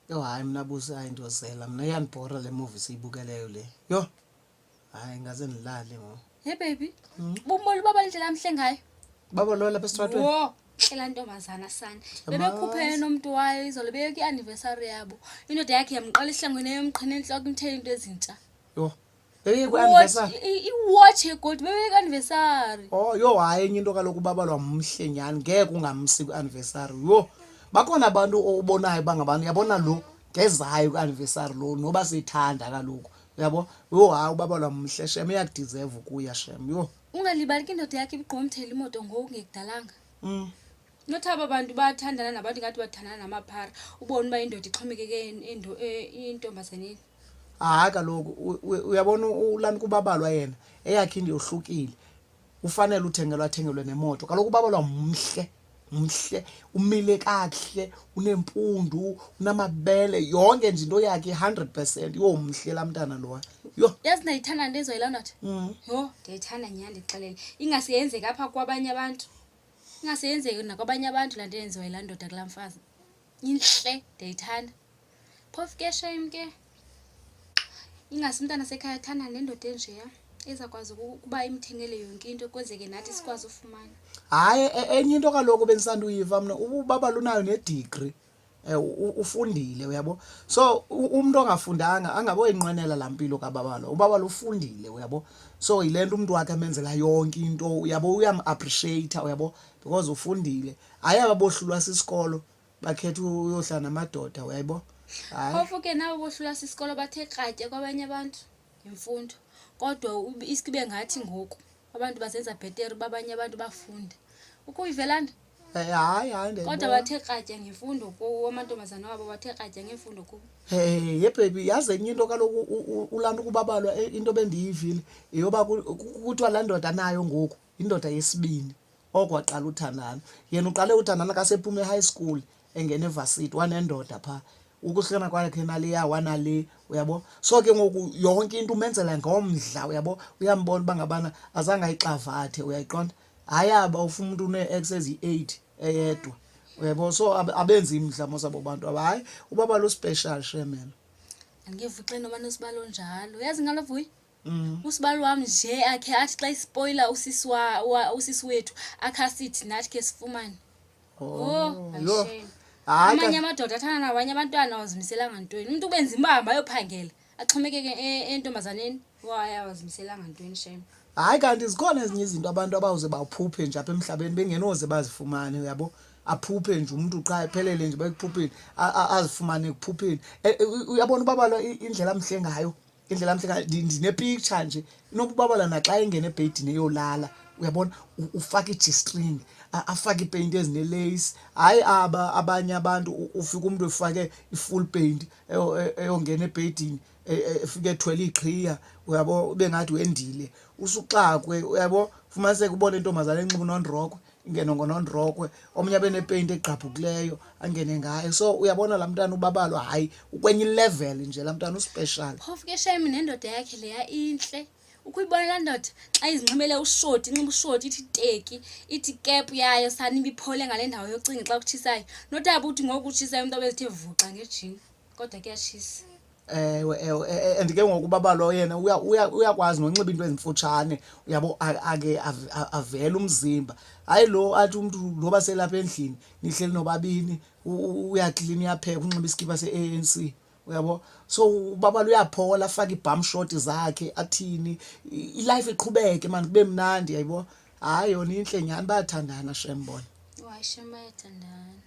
Yho hayi mna Busi, hayi ndiyozela mna, iyandibhora le movie siyibukeleyo le. Yho hayi ngaze ndilale ngoku. Hey baby, bumbona ubaba indlela amhle ngayo. Baba lo lapha esitratweni? Wo, hlela ntombazana sani. Bebekhuphene nomntu wayo izolo beye kwi-anniversary yabo. Indoda yakhe yamqala esihlangwini eyomqhina entloko imthele into ezintsha. Yho. Bebeye kwi-anniversary? Iwatch yegoldi bebeye kwi-anniversary. Oh yho hayi enye into kaloku ubaba lwamhle nyhani ngeke ungamsi kwi-anniversary. Yho. Bakhona abantu obonayo bangabantu yabona lo ngezayo kwi-anniversary lo noba seyithanda kaloku. Uyabo? Yho hayi ubaba lwamhle shem uyakudeserve ukuya shem. Yho. Ungalibali ke indoda yakhe ibigqomthela imoto ngoku ngekudalanga. Not aba bantu bathandana nabantu ngathi bathandana namaphara. Ubone uba indoda ixhomekeke intombazaneni. Hayi kaloku uyabona ulani kubabalwa yena eyakhe into yohlukile. Ufanele uthengelwa athengelwe nemoto. Kaloku ubabalwa mhle, mhle, umile kakuhle, unempundu, unamabele, yonke nje into yakhe 100%. Yho mhle laa mntana lowa. Yho. Yazi ndayithanda nto ezoyilaa ndoda. Yho, ndiyayithanda nyhani ndixelele. Ingase yenzeke apha kwabanye abantu. Ingase yenzeke nakwabanye abantu laa nto yenziwa yilaa ndoda kulaa mfazi. Intle, ndiyayithanda. Phofu ke shame ke ingase umntana sekhaya athanda nendoda enjeya ezakwazi ukuba imthengele yonke into kwenzeke nathi sikwazi ufumana. Hayi enye into kaloku bendisanduyiva mna ubaba lunayo nedegree. Ufundile uyabo. So umuntu ongafundanga angaboyinqwenela laa mpilo kababa lo. Ubaba lo ufundile uyabo. So yile nto umntu wakhe amenzela yonke into uyabo, uyam-appreciate-a uyabo because ufundile. Hayi aba bohlulwa sisikolo bakhetha uyohlala namadoda uyayibo. Hayi. Phofu ke nabo bohlulwa sisikolo bathe kratya kwabanye abantu yimfundo. Kodwa iske ibe ngathi ngoku abantu bazenza bhetere uba abanye abantu bafunde. Ukuyivelana? Hayi, hayi, Kodwa ndiyayibona. bathe kratya ngemfundo kuwo, amantombazana wabo bathe kratya ngemfundo kubo. Hey, ye baby, yazi enye into kaloku ulaa nto kubabalwa into bendiyivile yeyoba kuthiwa laa ndoda nayo ngoku yindoda yesibini oko waqala uthandana. Yena uqale uthandana xa sephuma e-high school engena evasithi wanendoda phaa. Ukuhlukana kwakhe naleya wanale uyabo. So ke ngoku yonke into umenzela ngomdla uyabo, uyambona uba ngabana azange ayixavathe uyayiqonda. Hayi aba ufuna umntu unee-ex eziyi-8 eyedwa uyabo. So abenzi imdla mos abo bantu aba. Hayi ubaba lo special shem yena. Andiva uxele noba nosibalo njalo. Uyazi ngalo Vuyi? Usibalo wam nje akhe athi xa ispoila usisi usisi wethu akhe asithi nathi khe sifumane. Oh, yho. shame. Hayi Amanye amadoda athanda nabanye abantwana awazimiselanga ntweni. Umntu ubenzima uba hamba ayophangela axhomekeke entombazaneni. Waye awazimiselanga ntweni shame. Hayi kanti zikhona ezinye izinto abantu abawuze baphuphe nje apha emhlabeni bengenoze bazifumane uyabo. Aphuphe nje umntu qha ephelele nje bekuphupheni azifumane ekuphupheni. Uyabona ubaba indlela amhle ngayo. Indlela amhle ngayo ndinepicture nje inoba ubaba naxa engena ebhedini eyolala uyabona ufaka i-G-string, afake iipeyinti ezineleyisi. Hayi aba abanye abantu ufika umntu efake i-full paint eyongena ebhedini efike ethwele iqhiya uyabo, ube ngathi wendile. Usuxakwe uyabo, fumaniseke ubone intombazana enxiba unondrokhwe ingene ngonondrokhwe, omnye abe nepeyinti egqabhukileyo angene ngayo. So uyabona laa mntana ubabalwa hayi ukwenye ilevel nje laa mntana uspecial. Phofu ke shame nendoda yakhe leya intle. Ukuyibona laa ndoda xa izinxibele ushoti, inxiba ushoti ithi teki, ithi kephu yayo sani ibiphole ngale ndawo yocinga xa kutshisayo. Not abo uthi ngoku kutshisayo umntu abezithe vuxa ngejini, kodwa kuyatshisa. Ewe, ewe, and ke ngoku ubaba lo yena uyakwazi nonxiba into ezimfutshane uyabo, ake avele umzimba. Hayi lo athi umntu noba selapha endlini nihleli nobabini uyaklina uyapheka unxiba iskipa se-A N C uyabo. So ubaba lo uyaphola afake ii-bum short zakhe athini, ilife iqhubeke maan kube mnandi uyayibo. Hayi yona intle nyhani bayathandana shem bona. Hayi shem bayathandana.